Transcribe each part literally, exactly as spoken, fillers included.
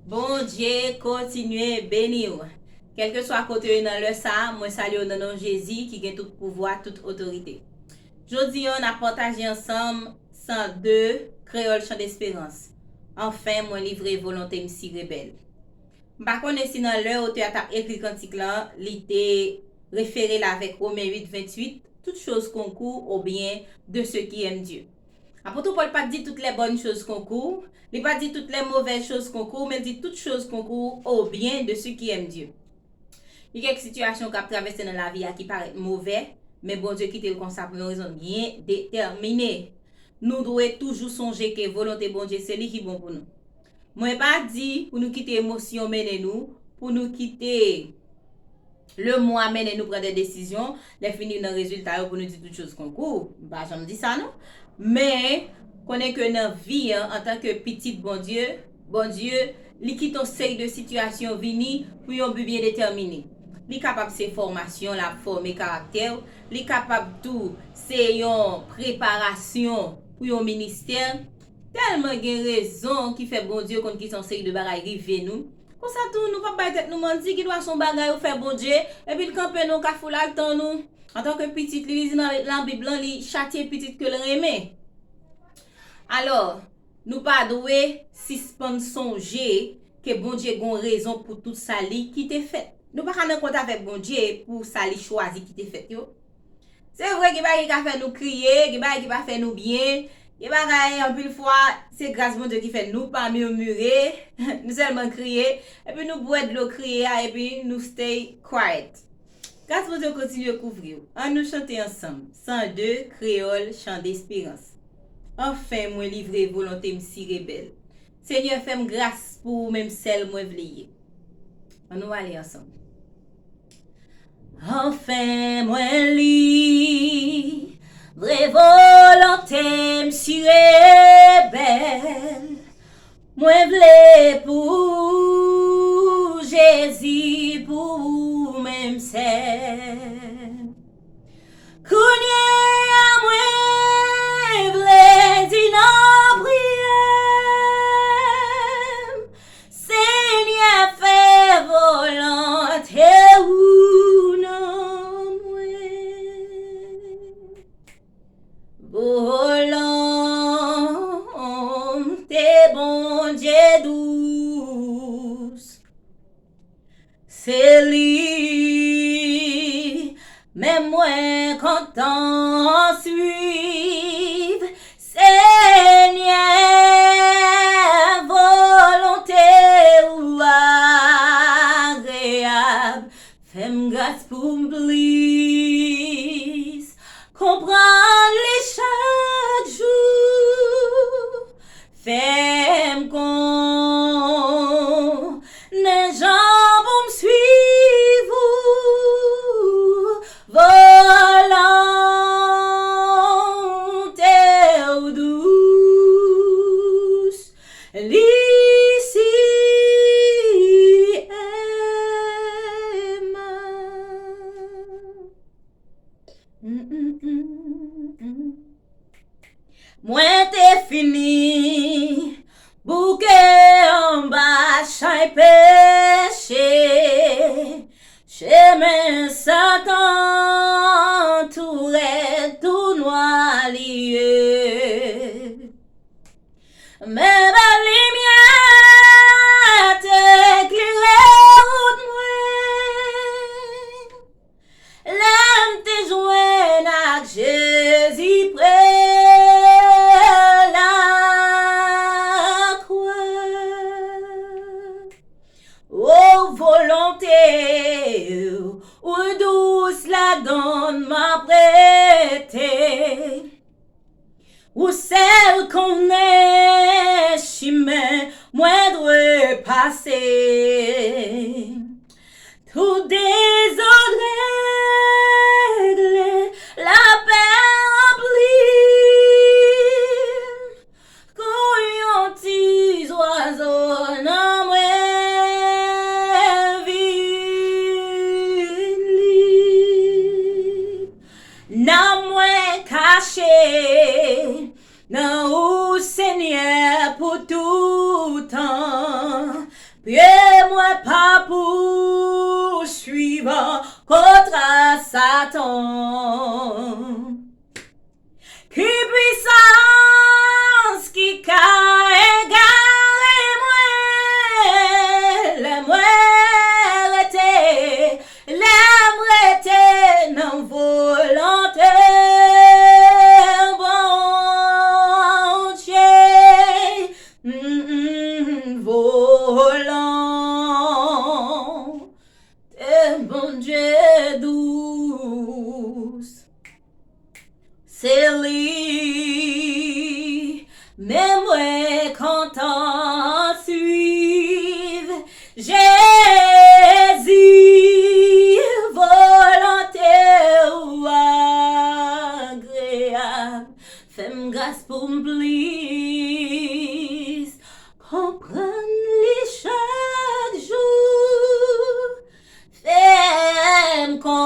Bondye kontinye beni w. Kèlkeswa kote w ye nan lè sa a, mwen salye w nan non Jezi ki gen tout pouvwa, tout otorite. Jodi a, n ap pataje ansanm san de, Kreyòl Chan Desperans. Anfen, mwen livre volonte m si rebèl. M pa konnen si nan lè otè a t ap ekri kantik lan, li te refere l avèk Women uit venntuit, toutes choses concourent au bien de ceux qui aiment Dieu. Apot Pòl pa t di toutes les bonnes choses concourent, li pa t di toutes les mauvaises choses concourent, men l di toutes choses concourent au bien de ceux qui aiment Dieu. Gen kèk sitiyasyon k ap travèse nan lavi a ki parèt movè, men Bondye kite l konsa pou yon rezon byen detèmine. Nou dwe toujou sonje ke volonte Bondye se li ki bon pou nou. Mwen pa di pou nou kite emosyon mennen nou, pou nou kite lemwa mennen nou pran de desizyon, lè fini nan rezilta yo pou nou di toutes choses concourent. M pa janm di sa non. Men, konnen ke nan vi an, antanke pitit Bondye, Bondye, li kite yon seri de sitiyasyon vini pou yon bi byen detèmine. Li kapab se fòmasyon, l ap fòme karaktè w. Li kapab tou se yon preparasyon pou yon ministè. Tèlman gen rezon ki fè Bondye konn kite yon seri de bagay rive nou. Konsa tou, nou p ap bay tèt nou manti, gen dwa se yon bagay ou fè Bondye, epi l kanpe nan yon kafou, l al tann ou. Antanke pitit li, li di nan, nan Bib lan, li chatye pitit ke l renmen. Alò, nou pa dwe sispann sonje ke Bondye gen yon rezon pou tout sa li kite fèt. Nou pa ka nan kont avèk Bondye pou sa li chwazi kite fèt yo. Se vre, gen bagay ki ka fè nou kriye, gen bagay ki pa fè nou byen, gen bagay, anpil fwa, se gras Bondye ki fè nou pa mimire, nou sèlman kriye, epi nou bwè dlo kriye a, epi nou stay quiet. Gras Bondye kontinye kouvri w. Ann nou chante ansanm. San de, Kreyòl, Chan Desperans. Anfen, mwen livre volonte m si rebèl. Senyè, fè m gras pou ou menm sèl mwen vle ye. Ann nou ale ansanm. Anfen, mwen livre volonte m si rebèl. Mwen vle pou Jezi, pou ou menm sèl. Kounye a mwen vle di nan priyè m, Senyè, fè volonte ou nan mwen. Volonte Bondye dous, se li menm mwen kontan swiv, Senyè, volonte ou agreyab. Fè m gras pou m plis konprann li chak jou. Fè m konnen jan pou m swiv ou. Volonte ou dous, li si enman. Mwen te fini bouke anba chay peche. Chemen Satan tou rèd, tou nwa li ye. Men bèl limyè te klere wout mwen. Lè m te jwenn ak Jezi pre lakwa. O, volonte ou dous ladann m ap rete. Ou sèl konnen chimen mwen dwe pase. Tout dezòd regle, lapè ranpli m. Kou yon ti zwazo nan mwen vin lib. Nanm mwen kache nan ou, Senyè, pou tout tan. Pye mwen pa pou swiv kontra Satan. Ki pwisans ki ka egare mwen lè mwen rete, lè m rete nan volonte Bondye? Mm, mm, volonte Bondye dous. Se li, men mwen kontan swiv. Jezi, volonte ou agreyab. Fè m gras pou m plis konprann li chak jou. Fè m konnen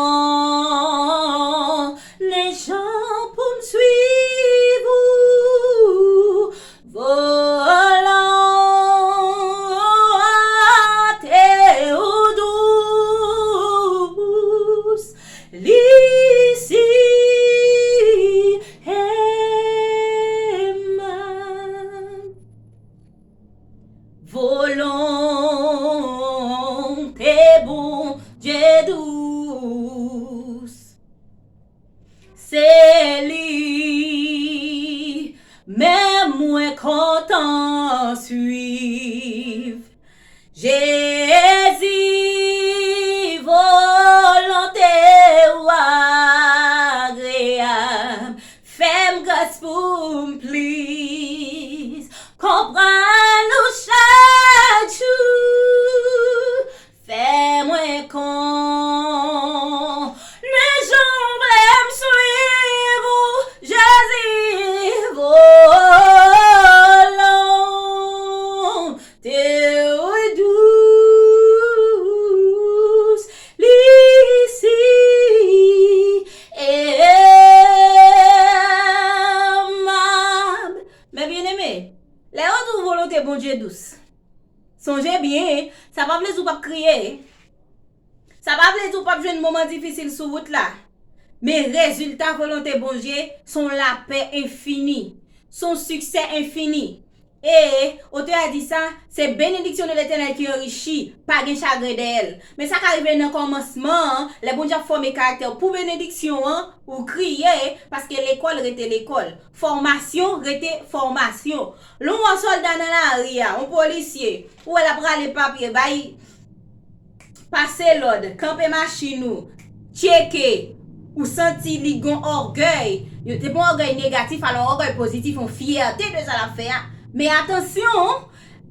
jan pou m swiv ou. Volonte ou dous, li si enman. Volonte Bondye dous. Se li, men mwen kontan swiv. Jezi, volonte ou agreyab. Fè m gras pou m plis konprann ou chak jou. Fè mwen konnen jan w vle m swiv ou, Jezi, volonte ou dous, li si enman. Men byeneme, lè yo di w volonte Bondye dous, sonje byen, sa pa vle di w p ap kriye. Sa pa vle di w p ap jwenn moman difisil sou wout la. Men rezilta volonte Bondye se yon lapè enfini, se yon siksè enfini. E otè a di sa, se benediksyon de Letènèl ki anrichi, pa gen chagren dèyè l. Men sa ka rive nan kòmansman an, lè Bondye ap fòme karaktè w pou benediksyon an, ou kriye, paske lekòl rete lekòl. Fòmasyon rete fòmasyon. Lè w wè yon sòlda nan lari a, yon polisye, ou wè l ap rale papye, bay, pase lòd, kanpe machin ou, tcheke, ou santi li gon ògèy, yo te pa yon ògèy negatif, alò yon ògèy pozitif, yon fyète de sa l ap fè a. Men atansyon,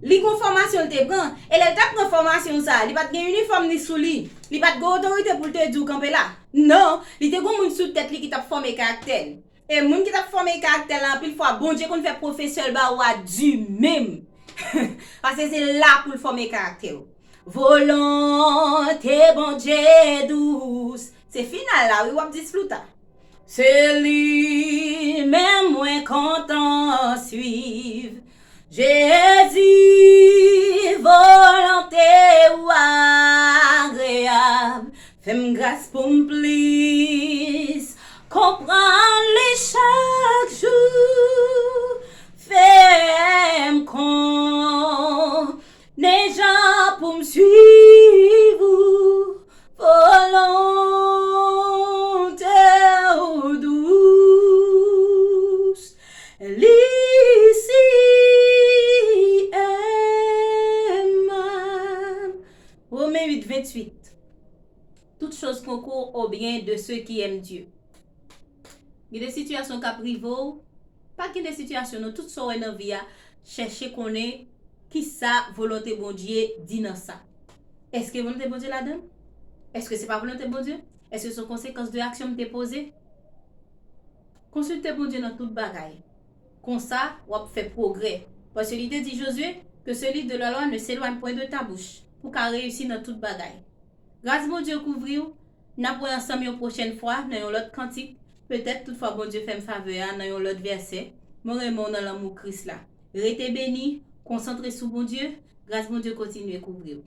li gon fòmasyon l te pran. E lè l t ap pran fòmasyon sa, li pa t gen inifòm ni sou li. Li pa t gen otorite pou l te di w kanpe la. Non, li te gon moun sou tèt li ki t ap fòme karaktè l. E moun ki t ap fòme karaktè l la, anpil fwa, Bondye konn fè pwofesè l ba ou a di menm. Paske se la pou l fòme karaktè w. Volonte Bondye dous. Se final la, wi, w ap di flouta. Se li menm mwen kontan swiv. Jezi, volonte ou agreyab. Fè m gras pou m plis konprann li chak jou. Fè m konnen jan pou m swiv ou. Volonte ou dous, li si enman. Women uit venntuit. Toutes choses concourent au bien de ceux qui aiment Dieu. Gen de sitiyasyon k ap rive w, pa gen de sitiyasyon non, tout sa w wè nan vi a, chèche konnen kisa volonte Bondye di nan sa. Èske volonte Bondye ladan l? Èske se pa volonte Bondye? Èske se yon konsekans de aksyon m te poze? Konsilte Bondye nan tout bagay. Konsa, w ap fè pwogrè. Paske li te di Jozye, que ce livre de la loi ne s'éloigne point de ta bouche, pou w ka reyisi nan tout bagay. Gras Bondye kouvri w. N ap wè ansanm yon pwochèn fwa nan yon lòt kantik. Petèt, toutfwa, Bondye fè m favè a nan yon lòt vèsè. Mwen renmen w nan lanmou Kris la. Rete beni, konsantre sou Bondye, Gras Bondye kontinye kouvri w.